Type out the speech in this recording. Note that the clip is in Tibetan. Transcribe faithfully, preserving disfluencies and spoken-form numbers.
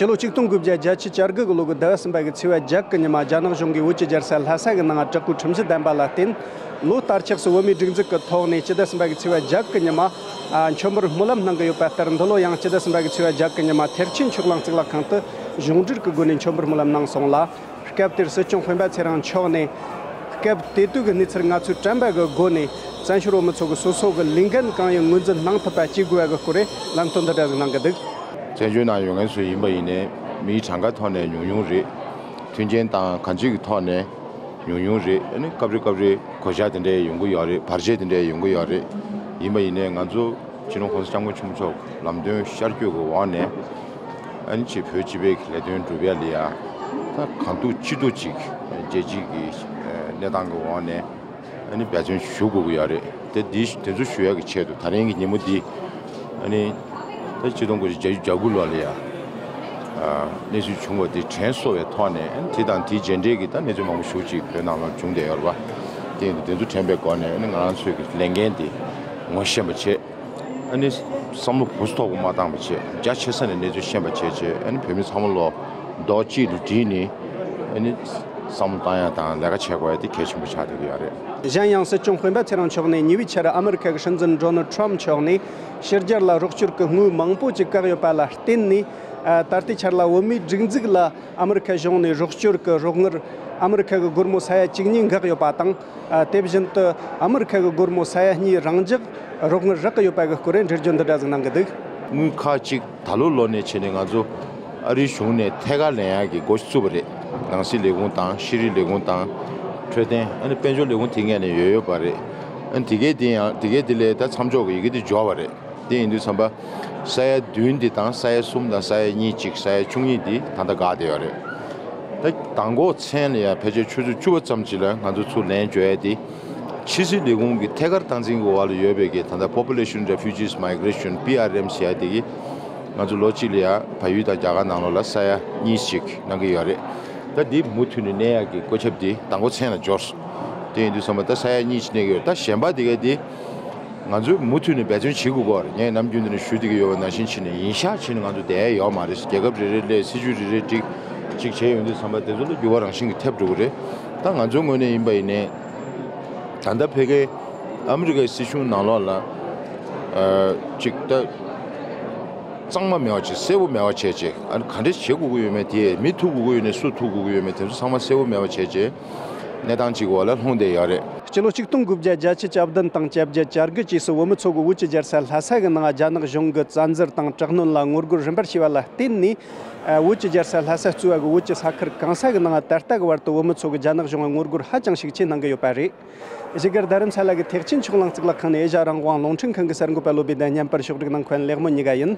ཕྱི་ལོ་ཆིག་སྟོང་དགུ་བརྒྱ་བརྒྱད་ཅུ་གྱ་དགུ་གི་ལོ་གི་ཟླ་བ་གསུམ་པ་གི་ཚེས་པ་བརྒྱད་གི་ཉི་མ། རྒྱ་ནག་གཞུང་གིས་བོད་ཀྱི་རྒྱལ་ས་ལྷ་ས་གི་ནང་དྲག་པོའི་ཁྲིམས་གཞི་བསྡམས་པ་ལ་བརྟེན། ལོ་ལྟར་ཆགས་སུ་བོད་མིའི་སྒྲིག་འཛུགས་ཀྱི་ཐོག་ནས་ཕྱི་ཟླ་གསུམ་པ་གི་ཚེས་པ་བརྒྱད་གི་ཉི་མ། ཨ། མཆོད་འབུལ་སྨོན་ལམ་གནང་གི་ཡོད་པ་ལྟར། འདི་ལོ་ཡང་ཕྱི་ཟླ་གསུམ་པ་གི་ཚེས་པ་བརྒྱད་གི་ཉི་མ་ཐེག་ཆེན་ཆོས་གླིང་གཙུག་ལག་ཁང་དུ་གཞུང་འབྲེལ་གྱི་སྒོ་ནས་མཆོད་འབུལ་སྨོན་ལམ་གནང་སོང་ལ། སྐབས་དེར་སྲིད་སྐྱོང་སྤེན་པ་ཚེ་རིང་མཆོག་ནས། སྐབས་དེ་དུས་ཀྱི་གནས་ཚུལ་ང་ཚོས་དྲན་པ་གི་སྒོ་ནས། བཙན་བྱོལ་བོད་མི་ཚོ་གི་སོ་སོ་གི་ལས་འགན་གང་ཡིན་ངོས་འཛིན་གནང་ཐུབ་པ་བྱེད་དགོས་པ་གི་སྐོར་རེ་ལམ་སྟོན་འདི་འདྲ་ཞིག་གནང་གི་འདུག། བཙན་བྱོལ་ནང་ཡོད་མཁན་ཚོ་ཡིན་པ་ཡིན་ནའི་མིའི་གྲངས་ཀ་ཐོག་ནས་ཉུང་ཉུང་རེད། མཐུན་རྐྱེན་དང་གང་ཅིའི་ཐོག་ནས་ཉུང་ཉུང་རེད། ཨ་ནི་སྐབས་རེ་སྐབས་རེ་གོད་ཆག་དེ་འདྲ་ཡོང་གི་ཡོད་རེད། བར་ཆད་དེ་འདྲ་ཡོང་གི་ཡོད་རེད། ཡིན་པ་ཡིན་ནའི་ང་ཚོ་སྤྱི་ནོར་༸གོང་ས་༸སྐྱབས་མགོན་ཆེན་པོ་མཆོག་ལམ་སྟོན་ཤར་བསྐྱོད་ཀྱི་འོག་ནས། ཨ་ནི་ཅིག་བོད་སྤྱི་པའི་ལས་དོན་སྒྲུབ་ཡ་ལ་ཡ། ད་གང་ཐུབ་ཅི་ཐུབ་ཅིག་རྒྱལ་སྤྱི་གི་གནས་སྟངས་ཀྱི་འོག་ནས། ཨ་ནི་འབད་བརྩོན་ཞུ་དགོས་ཀྱི་ཡོད་རེད། དེ་འདི་དེ་ཚོ་ཞུ་ཡག་གི་ཆེད་དུ་ད་རིང་གི་ཉིན་མོ་འདི། ཨ་ནི་ད་ཆིག་སྟོང་དགུ་བརྒྱ་བརྒྱད་ཅུ་གྱ་དགུ་ལོ་ལ་ཡ། ཨ། གནས་ཚུལ་བྱུང་བ་འདི་དྲན་གསོ་བའི་ཐོག་ནས། ཨ་ནི་དེ་དང་དེའི་རྗེས་འབྲེལ་གྱི་ད་གནས་ཚུལ་མང་པོ་ཞེ་པོ་ཅིག་བོད་ནང་ལ་བྱུང་བསྡད་ཡོད་རེད་པ། དེ་ཡིན་དུས་དེ་ཚོ་དྲན་པའི་སྒོ་ནས། ཨ་ནི་ང་རང་ཚོའི་གི་ལས་འགན་འདི་ངོ་ཤེས་པ་བྱེད། ཨ་ནི་བསམ་བློ་ཕུན་སུམ་ཚོགས་པོ་མ་བཏང་བ་བྱས། རྒྱ་ཆེ་ས་ནས་གནས་ཚུལ་ཤེས་པ་བྱས་བྱས། ཨ་ནི་བོད་མི་ཚང་མ་ལོ་རྡོག་གཅིག་ཏུ་བསྒྲིལ་ནས། ཨ་ནི་བསམ་བློ་བཏང་ཡ་དང་ལས་ཀ་བྱེད་དགོས་ཡ་དེ་གལ་ཆེན་པོ་ཆགས་བསྡད་ཀྱི་ཡོད་རེད། གཞན་ཡང་སྲིད་སྐྱོང་སྤེན་པ་ཚེ་རིང་མཆོག་ནས་ཉེ་བའི་ཆར་ཨ་མི་རི་ཁ་གི་སྲིད་འཛིན་ཌོ་ནལ་ཌི་ཊརམ་ཕི་མཆོག་ནས་ཕྱི་རྒྱལ་ལ་རོགས་སྐྱོར་གྱི་དངུལ་མང་པོ་ཅིག་བཀག་ཡོད་པ་ལ་བརྟེན་ནས། ཨ། ད་ལྟའི་ཆར་ལ་བོད་མིའི་སྒྲིག་འཛུགས་ལ་ཨ་མི་རི་ཁ་གཞུང་ནས་རོགས་སྐྱོར་གྱི་རོགས་དངུལ་ཨ་མི་རི་ཁ་གི་སྒོར་མོ་ས་ཡ་བཅུ་གཉིས་འགག་ཡོད་པ་དང་། ཨ། དེ་བཞིན་དུ་ཨ་མི་རི་ཁ་གི་སྒོར་མོ་ས་ཡ་གཉིས་རང་འཇགས་རོགས་དངུལ་རག་གི་ཡོད་པ་གི་སྐོར་རེ་འགྲེལ་བརྗོད་འདི་འདྲ་ཟིག་གནང་གི་འདུག། དངུལ་ཁག་ཅིག་ད་ལོ་ལོ་ནས་བྱས་ནས་ང་ཚོ་ཨ་རིའི་གཞུང་ནས་ཐད་ཀར་ལེན་ཡག་གི་སྒོ་ཕྱེ་བཙུགས་པ་རེད། ནང་སྲིད་ལས་ཁུངས་དང་། ཤེས་རིག་ལས་ཁུངས་དང་། འཕྲོད་བསྟེན། ཨ་ནི་དཔལ་འབྱོར་ལས་ཁུངས་དེ་སྔ་ནས་ཡོད་ཡོད་པ་རེད། ཨ་ནི་དེ་གའི་དེ་ཡང་དེ་གའི་དེ་ལས་ད་མཚམས་འཇོག་གི་ཡི་གེ་དེ་འབྱོར་བ་རེད། དེ་ཡིན་དུས་ཙམ་པ། ས་ཡ་བདུན་འདི་དང་། ས་ཡ་གསུམ་དང་། ས་ཡ་གཉིས་གཅིག་ས་ཡ་བཅུ་གཉིས་འདི་ད་ལྟ་འགག་བསྡད་ཡོད་རེད། ད་མདང་དགོང་མཚན་ལ་ཡ་ཕལ་ཆེར་ཆུ་ཚོད་བཅུ་པ་ཙམ་ཅིག་ལ་ང་ཚོ་ཚུར་ལན་འབྱོར་ཡ་དེ། ཕྱི་སྲིད་ལས་ཁུངས་ཀྱི་ཐད་ཀར་སྟངས་འཛིན་གྱི་འོག་ལ་ཡོད་པའི་གི་ད་ལྟ་Population Refugees Migration། པི་ཨར་ཨེམ་ཟེར་ཡ་དེ་གིས་ང་ཚོ་ལོ་གཅིག་ལ་ཡ་བལ་ཡུལ་དང་རྒྱ་གར་ནང་ལོགས་ལ་ས་ཡ་གཉིས་ཤིག་གནང་གི་ཡོད་རེད། ད་འདི་མུ་མཐུད་ནས་གནས་ཡག་གི་བཀོད་ཁྱབ་འདི་མདང་དགོང་མཚན་ལ་འབྱོར་སོང་། དེ་ཡིན་དུས་ཙམ་པ་ད་ས་ཡ་གཉིས་ཤིག་གནས་ཀྱི་ཡོད་རེད། ད་གཞན་པ་དེ་ག་དེ་ང་ཚོས་མུ་མཐུད་ནས་འབད་བརྩོན་བྱེད་དགོས་ཀྱི་ཡོད་རེད། ངས་ནམ་རྒྱུན་དུ་ནས་ཞུ་བསྡད་ཀྱི་ཡོད་པ་ནང་བཞིན་བྱས་ནས་ཡིན་ཤག་བྱས་ནས་ང་ཚོ་བསྡད་ཡ་ཡོད་མ་རེད། རྒྱལ་ཁབ་རེ་རེ་སླེབས། སྲིད་བྱུས་རེ་རེ་སྒྲིག་ཅིག་བྱས་ཡོང་དུས་ཙམ་པ་དེ་ཚོ་ལ་འགྱུར་བ་རང་བཞིན་གྱིས་ཐེབས་འགྲོ་གི་རེད། ད་ང་ཚོའི་ངོས་ནས་ཡིན་པ་ཡིན་ནའི། ད་ལྟ་ཕ་གིའི་ཨ་མི་རི་ཀའི་སྲིད་གཞུང་ནང་ལོགས་ལ། ཨ། ཅིག་ད་གཙང་མ་མེད་པ་བྱས། གསལ་པོ་མེད་པ་བྱས་བྱས། ཨ་ནི་ག་འདྲས་བྱེད་དགོས་ཀྱི་ཡོད་མེད་དེ། མི་ཐུག་དགོས་ཀྱི་ཡོད་ནའི་སུ་ཐུག་དགོས་ཀྱི་ཡོད་མེད་དེ་ཚོ་ཚང་མ་གསལ་པོ་མེད་པ་བྱས་བྱས། གནས་སྟངས་ཅིག་འོག་ལ་ལྷུང་བསྡད་ཡོད་རེད། སྤྱི་ལོ་ཆིག་སྟོང་དགུ་བརྒྱ་བརྒྱད་ཅུ་གྱ་བདུན་དང་བརྒྱད་བརྒྱ་གྱ་དགུ་བཅས་སུ་བོད་མི་ཚོ་གིས་བོད་ཀྱི་རྒྱལ་ས་ལྷ་ས་གི་ནང་རྒྱ་ནག་གཞུང་གི་བཙན་འཛུལ་དང་དྲག་གནོན་ལ་ངོ་རྒོལ་རིམ་པར་བྱས་པ་ལ་བརྟེན་ནས། ཨ། བོད་ཀྱི་རྒྱལ་ས་ལྷ་ས་གཙོས་པ་གི་བོད་ཀྱི་ས་ཁུལ་གང་ས་གི་ནང་ད་ལྟ་གི་བར་དུ་བོད་མི་ཚོ་གིས་རྒྱ་ནག་གཞུང་ལ་ངོ་རྒོལ་ཧ་ཅང་ཤུགས་ཆེ་གནང་གི་ཡོད་པ་རེད། བཞུགས་སྒར་རྡ་རམ་ས་ལ་གི་ཐེག་ཆེན་ཆོས་གླིང་གཙུག་ལག་ཁང་ནས་ཨེ་ཤ་ཡ་རང་དབང་རླུང་འཕྲིན་ཁང་གི་གསར་འགོད་པ་བློ་བྷེ་དང་མཉམ་པར་ཕྱོགས་སྒྲིག་གནང་མཁན་ལེགས་སྨོན་གཉིས་ཀ་ཡིན།